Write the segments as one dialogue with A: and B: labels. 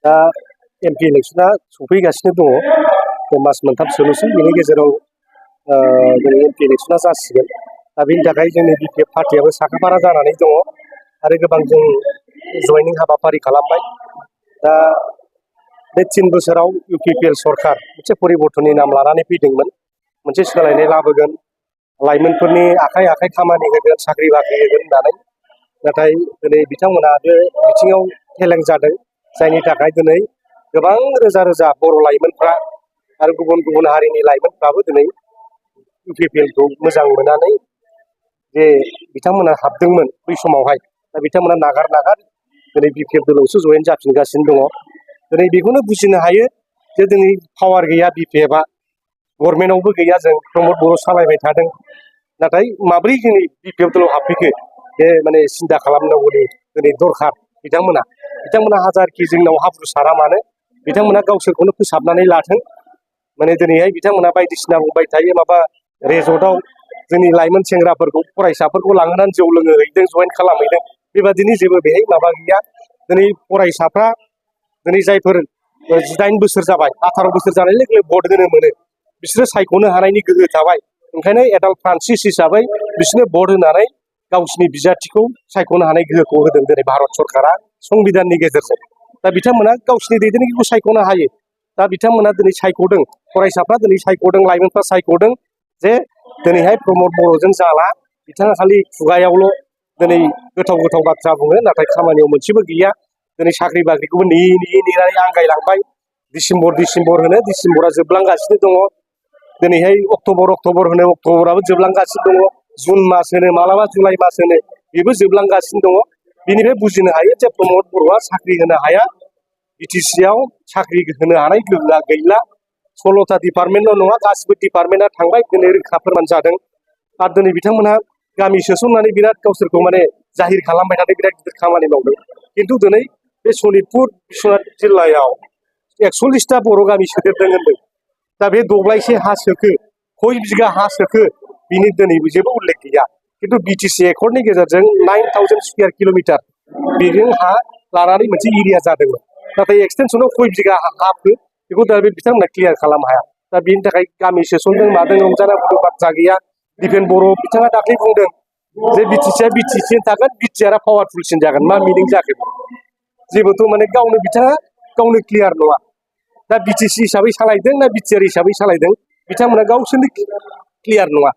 A: दा एमपि इलेक्सना सफैगासिनो दङ मास मोनथामसोल'सै बेनि गेजेराव जोंनि एमपि इलेक्सना जासिगोन दा बेनि थाखाय जोंनि बिपिएफ पार्टियाबो साखाफारा जानानै दङ आरो गोबां जों जयनिं हाबाफारि खालामबाय दा बे 3 बोसोराव इउपिपिएल सरकार मोनसे परिबर्तननि नाम लानानै फैदोंमोन मोनसे सोलायनाय लाबोगोन लाइमोनफोरनि आखाइ आखाइ खामानि होगोन साख्रि बाख्रि होगोन होननानै नाथाय दिनै बिथांमोना बे बिथिङाव फेलें जादों जायनि थाखाय दिनै गोबां रोजा रोजा बर' लाइमोनफ्रा आरो गुबुन गुबुन हारिनि लाइमोनफ्राबो दिनै इउपिपिएलखौ मोजां मोननानै जे बिथांमोना हाबदोंमोन बै समावहाय दा बिथांमोना नागार दिनै बिपिएफ दलावसो जयेन जाफिनगासिनो दङ दिनै बेखौनो बुजिनो हायो जे दिनै पावार गैया बिपिएफआ गभर्नमेन्टआवबो गैया जों प्रमद बर' सालायबाय थादों नाथाय माब्रै जोंनि बिपिएफ दलाव हाबफैखो बे माने सिन्था खालामनांगौनि दिनै दरखार बिथांमोना हाजारखि जोंनाव हाब्रु सारा मानो बिथांमोना गावसोरखौनो फोसाबनानै लाथों माने दिनैहाय बिथांमोना बायदिसिना बुंबाय थायो माबा रेजर्टआव जोंनि लाइमोन सेंग्राफोरखौ फरायसाफोरखौ लांनानै जौ लोंहोहैदों जयेन खालामहैदों बेबादिनो जेबो बेहाय माबा गैया दिनै फरायसाफ्रा दिनै जायफोर 18 बोसोर जाबाय 18 बोसोर जानाय लोगो लोगो भट होनो मोनो बिसोरो सायख'नो हानायनि गोहो थाबाय ओंखायनो एडाल्ट फ्रान्सिस हिसाबै बिसोरनो भट होनानै गावसिनि बिजाथिखौ सायख'नो हानाय गोहोखौ होदों दिनै भारत सरकारा संबिधाननि गेजेरजों दा बिथांमोना गावसिनि दैदेनगिरिखौ सायख'नो हायो दा बिथांमोना दिनै सायख'दों फरायसाफ्रा दिनै सायख'दों लाइमोनफ्रा सायख'दों जे दिनैहाय प्रमद बर'जों जाला बिथाङा खालि खुगायावल' दिनै गोथाव बाथ्रा बुङो नाथाय खामानियाव मोनसेबो गैया दिनै साख्रि बाख्रिखौबो नेनानै आंगायलांबाय डिसेम्बर होनो डिसेम्बरा जोबलांगासिनो दङ दिनैहाय अक्ट'बर होनो अक्ट'बराबो जोबलांगासिनो दङ जुन मास होनो मालाबा जुलाइ मास होनो बेबो जोबलांगासिनो दङ बिनिफ्राय बुजिनो हायो जे प्रमद बर'आ साख्रि होनो हाया बिटिसिआव साख्रि होनो हानाय गोहोआ गैला 16टा डिपार्टमेन्टल' नङा गासिबो डिपार्टमेन्टआ थांबाय दिनै रोखा फोरमान जादों आरो दिनै बिथांमोनहा गामि सोसननानै बिराद गावसोरखौ माने जाहिर खालामबाय थादों बिराद गिदिर खामानि मावदों खिन्थु दिनै बे सनितपुर बिश्वनाथ जिल्लायाव 41टा बर' गामि सोदेरदों होनदों दा बे दब्लायसे हा सोखो खय बिगा हा सोखो बिनि दिनैबो जेबो उल्लेख गैया खिन्थु बिटिसि एकर्डनि गेजेरजों 9000 स्कुवेर किल'मिटार बेजों हा लानानै मोनसे एरिया जादोंमोन नाथाय एक्सटेनसनाव खय बिगा हाखो बेखौ दा बे बिथांमोना क्लियार खालामनो हाया दा बेनि थाखाय गामि सोसनदों मादों रंजानांगौ बाथ्रा गैया दिपेन बर' बिथाङा दाख्लै बुंदों जे बिटिसिआ बिटिसि थागोन बिटिआरआ पावारफुलसिन जागोन मा मिनिं जाखो जेबोथ' माने बिथाङा गावनो क्लियार नङा दा बिटिसि हिसाबै सालायदों ना बिटिआर हिसाबै सालायदों बिथांमोना गावसोरनो क्लियार नङा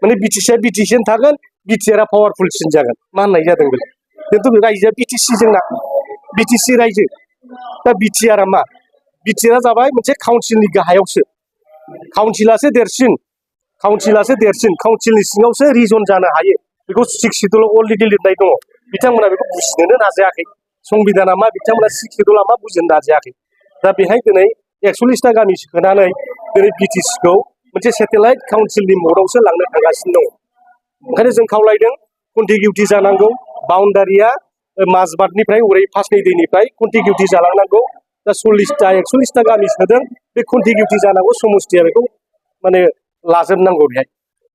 A: माने बिटिसिआ बिटिसिआनो थागोन बिटिआरआ पावारफुलसिन जागोन मा होननाय जादों बे खिन्थु रायजोआ बिटिसि जोंना बिटिसि रायजो दा बिटिआरआ मा बिटिआरआ जाबाय मोनसे काउन्सिलनि गाहायावसो काउन्सिलासो देरसिन काउन्सिलनि सिङावसो रिजन जानो हायो बेखौ 6 सिडुलाव अलरेडि लिरनाय दङ बिथांमोना बेखौ बुजिनोनो नाजायाखै संबिधाना मा बिथांमोना 6 सिडुला मा बुजिनो नाजायाखै दा बेहाय दिनै 41टा गामि सोनानै दिनै बिटिसिखौ मोनसे सेटेलाइट काउन्सिलनि मदआवसो लांनो थांगासिनो दङ ओंखायनो जों खावलायदों कन्टिगिउटि जानांगौ बाउन्डारिया माजबाटनिफ्राय ओरै फासनि दैनिफ्राय कन्टिगिउटि जालांनांगौ दा 41टा गामि सोदों बे कन्टिगिउटि जानांगौ समस्थिया बेखौ माने लाजोबनांगौ बेहाय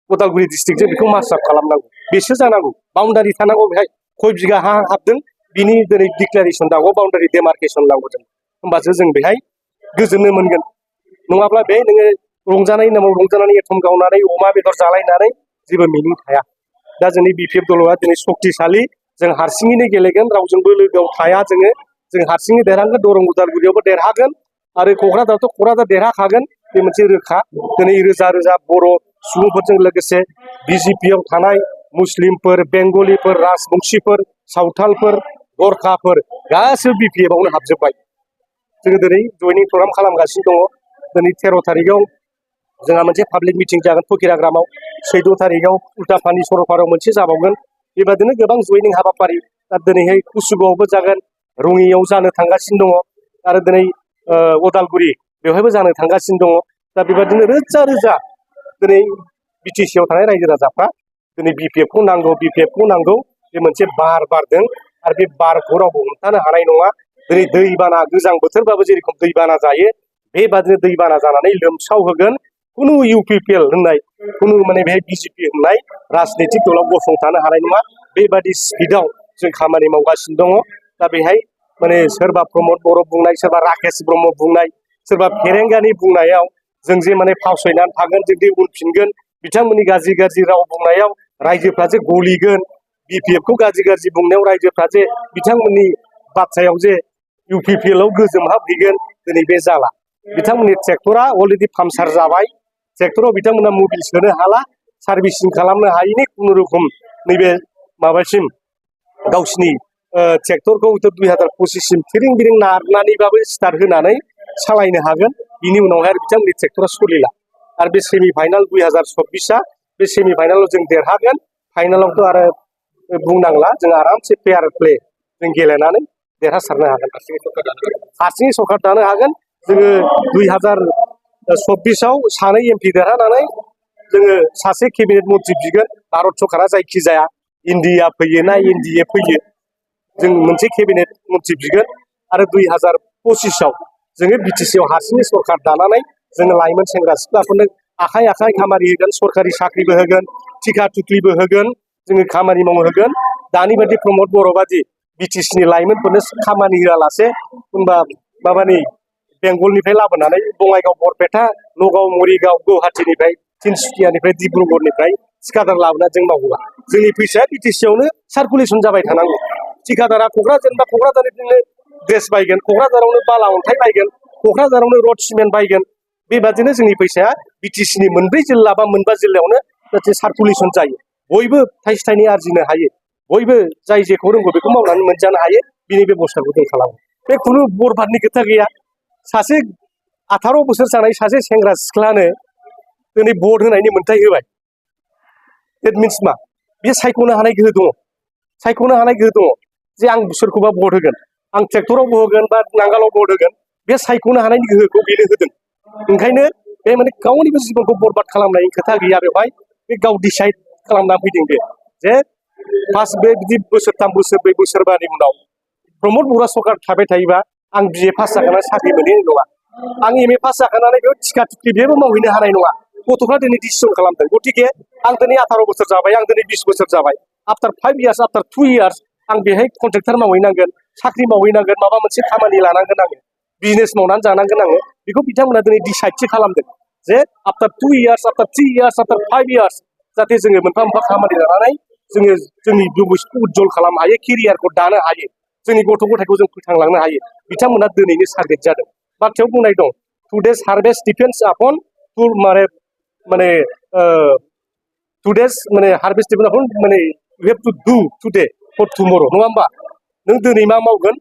A: उदालगुरि डिस्ट्रिक्टजों बेखौ मार्चआप खालामनांगौ बेसो जानांगौ बाउन्डारि थानांगौ बेहाय खय बिगा हा हाबदों बिनि दिनै डिक्लारेसन नांगौ बाउन्डारि डेमार्केसन नांगौ जों होमबासो जों बेहाय गोजोननो मोनगोन नङाब्ला बे नोङो रंजानाय नामाव रंजानानै एथम गावनानै अमा बेदर जालायनानै जेबो मिनिं थाया दा जोंनि बिपिएफ दलआ दिनै सक्तिशालि जों हारसिङैनो गेलेगोन रावजोंबो लोगोआव थाया जों हारसिङै देरहागोन दरं उदालगुरियावबो देरहागोन आरो क'क्राझारावथ' क'क्राझार देरहाखागोन बे मोनसे रोखा दिनै रोजा रोजा बर' सुबुंफोरजों लोगोसे बिजेपिआव थानाय मुस्लिमफोर बेंगलिफोर राजबंशिफोर सावथालफोर गरखाफोर गासैबो बिपिएफआवनो हाबजोब्बाय जोङो दिनै जयनिं प्रग्राम खालामगासिनो दङ दिनै 13 तारिखआव जोंहा मोनसे पाब्लिक मिटिं जागोन फकिराग्रामाव 14 तारिखआव उल्टापानि सरलपारायाव मोनसे जाबावगोन बेबादिनो गोबां जयनिं हाबाफारि दा दिनैहाय कुसुगावआवबो जागोन रङियाव जानो थांगासिनो दङ आरो दिनै उदालगुरि बेवहायबो जानो थांगासिनो दङ दा बेबादिनो रोजा रोजा दिनै बिटिसिआव थानाय रायजो राजाफ्रा दिनै बिपिएफखौ नांगौ बे मोनसे बार बारदों आरो बे बारखौ रावबो हमथानो हानाय नङा दिनै दैबाना गोजां बोथोरबाबो जेरेखम दैबाना जायो बेबादिनो दैबाना जानानै लोमसाव होगोन खुनु इउपिपिएल होननाय खुनु माने बेहाय बिजेपि होननाय राजनितिक दलाव गसंथानो हानाय नङा बेबादि स्पिडआव जों खामानि मावगासिनो दङ दा बेहाय माने सोरबा प्रमद बर' बुंनाय सोरबा राकेश ब्रह्म बुंनाय सोरबा फेरेंगानि बुंनायाव जों जे माने फावसयनानै थागोन जों जे उनफिनगोन बिथांमोननि गाज्रि गाज्रि राव बुंनायाव रायजोफ्रा जे गलिगोन बिपिएफखौ गाज्रि गाज्रि बुंनायाव रायजोफ्रा जे बिथांमोननि बाथ्रायाव जे इउपिपिएलआव गोजोमहाबहैगोन दिनै बे जाला बिथांमोननि ट्रेक्टरा अलरेडि पामचार जाबाय ट्रेक्टराव बिथांमोना मबिल सोनो हाला सार्भिसिं खालामनो हायिनि खुनुरुखुम नैबे माबासिम गावसिनि ट्रेक्टरखौ 2025सिम थिरिं बिरिं नारनानैबाबो स्टार्ट होनानै सालायनो हागोन बिनि उनावहाय बिथांमोननि ट्रेक्टरा सलिला आरो बे सेमि फाइनाल 2026आ बे सेमि फाइनालाव जों देरहागोन फाइनालावथ' आरो बुंनांला जों आरामसे फेयार प्ले जों गेलेनानै देरहासारनो हागोन हारसिङै सरकार दानो हागोन जोङो 2026आव सानै एमपि देरहानानै जोङो सासे केबिनेट मन्थ्रि बिगोन भारत सरकारा जायखिजाया इन्डिया फैयो ना एनडिए फैयो जों मोनसे केबिनेट मन्थ्रि बिगोन आरो 2025आव जोङो बिटिसिआव हारसिङै सरकार दानानै जोङो लाइमोन सेंग्रा सिख्लाफोरनो आखाइ आखाइ खामानि होगोन सरकारि साख्रिबो होगोन टिका टुक्लिबो होगोन जोङो खामानि मावनो होगोन दानि बायदि प्रमद बर' बादि बिटिसिनि लाइमोनफोरनो खामानि होआलासे होनबा माबानि बेंगलनिफ्राय लाबोनानै बङाइगाव बरपेटा नगाव मरिगाव गुवाहाटीनिफ्राय तिनसुकियानिफ्राय डिब्रुगड़निफ्राय थिकादार लाबोनानै जों मावहोआ जोंनि फैसाया बिटिसिआवनो सार्कुलेसन जाबाय थानांगौ थिकादारा क'क्राझारनिफ्रायनो ड्रेस बायगोन क'क्राझारावनो बाला अन्थाइ बायगोन क'क्राझारावनो रड सिमेन्ट बायगोन बेबादिनो जोंनि फैसाया बिटिसिनि मोनब्रै जिल्ला बा मोनबा जिल्लायावनो जाहाथे सार्कुलेसन जायो बयबो थाइसे थाइनै आरजिनो हायो बयबो जाय जेखौ रोंगौ बेखौ मावनानै मोनजानो हायो बिनि बेबस्थाखौ जों खालामो बे खुनु बरबादनि खोथा गैया सासे 18 बोसोर जानाय सासे सेंग्रा सिख्लानो दिनै भट होनायनि मोन्थाय होबाय देट मिन्स मा बे सायख'नो हानाय गोहो दङ जे आं सोरखौबा भट होगोन आं ट्रेक्टराव होगोन बा नांगालाव भट होगोन बे सायख'नो हानायनि गोहोखौ बेनो होदों ओंखायनो बे माने गावनिबो जिबनखौ बरबाद खालामनायनि खोथा गैया बेवहाय बे गाव डिसाइड खालामना फैदों बे जे फार्स्ट बे बिदि बोसोरथाम बोसोरब्रै बोसोरबानि उनाव प्रमद बर'आ सरकार थाबाय थायोबा आं बिए पास जाखानानै साख्रि मोनहैनाय नङा आं एमए पास जाखानानै बेयाव टिका टुक्लि बेबो मावहैनो हानाय नङा गथ'फ्रा दिनै डिसिसन खालामदों गतिके आं दिनै 18 बोसोर जाबाय आं दिनै 20 बोसोर जाबाय आफ्टार 5 इयार्स आफ्टार 2 इयार्स आं बेहाय कन्ट्रेक्टर मावहैनांगोन साख्रि मावहैनांगोन माबा मोनसे खामानि लानांगोन आङो बिजनेस मावनानै जानांगोन आङो बेखौ बिथांमोना दिनै डिसाइडसो खालामदों जे after 2 years after 3 years after 5 years जाहाथे जोङो मोनफा मोनफा खामानि लानानै जोङो जोंनि भबिष्यतखौ उज्जवल खालामनो हायो केरियारखौ दानो हायो जोंनि गथ' गथायखौ जों फोथांलांनो हायो बिथांमोना दिनैनो टारगेट जादों बाथ्रायाव बुंनाय दं टुडेस हार्भेस्ट डिपेन्ड्स आपन टु माने टुडेस माने हार्भेस्ट डिपेन्ड आपन माने यु हेभ टु डु टुडे फर टुमर' नङा होमबा नों दिनै मा मावगोन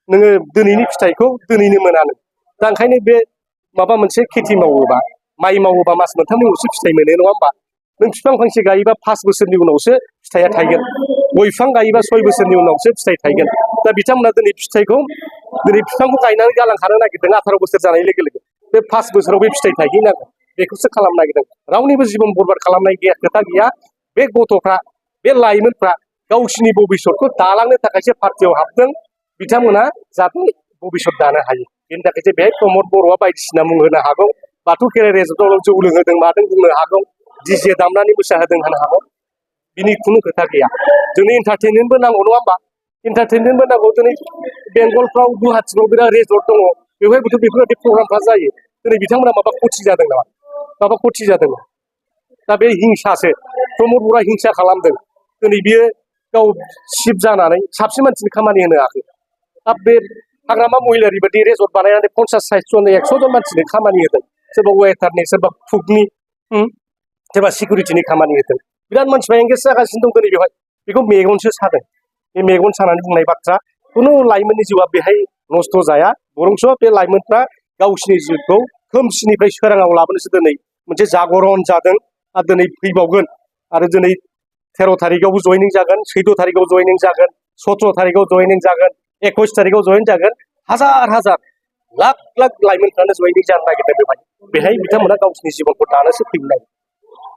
A: नोङो दिनैनि फिथाइखौ दिनैनो मोना नों दा ओंखायनो बे माबा मोनसे खेथि मावोबा माइ मावोबा मास मोनथामनि उनावसो फिथाइ मोनो नङा होमबा नों बिफां फांसे गायोबा 5 बोसोरनि उनावसो फिथाइया थायगोन गय बिफां गायोबा 6 बोसोरनि उनावसो फिथाइ थायगोन दा बिथांमोना दिनै बिफांखौ गायनानै गालांखानो नागिरदों 18 बोसोर जानाय लोगो लोगो बे 5 बोसोराव बे फिथाइ थायहैनांगोन बेखौसो खालामनो नागिरदों रावनिबो जिबन बरबाद खालामनाय गैया खोथा गैया बे गथ'फ्रा बे लाइमोनफ्रा गावसिनि भबिष्यतखौ दालांनो थाखायसो पार्टियाव हाबदों बिथांमोना जाहाथे भबिष्यत दानो हायो बेनि थाखायसो बेहाय प्रमद बर'आ बायदिसिना मुं होनो हागौ बाथौ खेराइ रेजर्टआव जौ लोंहोदों मादों बुंनो हागौ डिजे दामनानै मोसाहोदों होनो हागौ बिनि खुनु खोथा गैया जोंनो एन्टारटेनमेन्टबो नांगौ नङा होमबा एन्टारटेनमेन्टबो नांगौ दिनै बेंगलफ्राव गुवाहाटिफ्राव बिराद रेजर्ट दङ बेवहायबोथ' बेफोरबायदि प्रग्रामफ्रा जायो दिनै बिथांमोना माबा खथि जादों दा बे हिंसासो प्रमद बर'आ हिंसा खालामदों दिनै बियो गाव सिफ जानानै साबसिन मानसिनि खामानि होनो हायाखै दा बे हाग्रामा महिलारि बायदि रेजर्ट बानायनानै 50-60 जन 100 जन मानसिनि खामानि होदों सोरबा वेटारनि सोरबा कुकनि सोरबा सिकिउरिटिनि खामानि होदों बिराद मानसिफ्रा एंगेज जागासिनो दं दिनै बेवहाय बेखौ मेगनसो सादों बे मेगन सानानै बुंनाय बाथ्रा खुनु लाइमोननि जिउआ बेहाय नस्थ' जाया बरंस' बे लाइमोनफ्रा गावसिनि जिउखौ खोमसिनिफ्राय सोराङाव लाबोनोसो दिनै मोनसे जागरण जादों आरो दिनै फैबावगोन आरो दिनै 13 तारिखआवबो जयनिं जागोन 14 तारिखआव जयनिं जागोन 17 तारिखआव जयनिं जागोन 21 तारिखआव जयेन जागोन हाजार लाख लाख लाइमोनफ्रानो जयनिं जानो नागिरदों बेहाय बिथांमोना गावसिनि जिबनखौ दानोसो फैनाय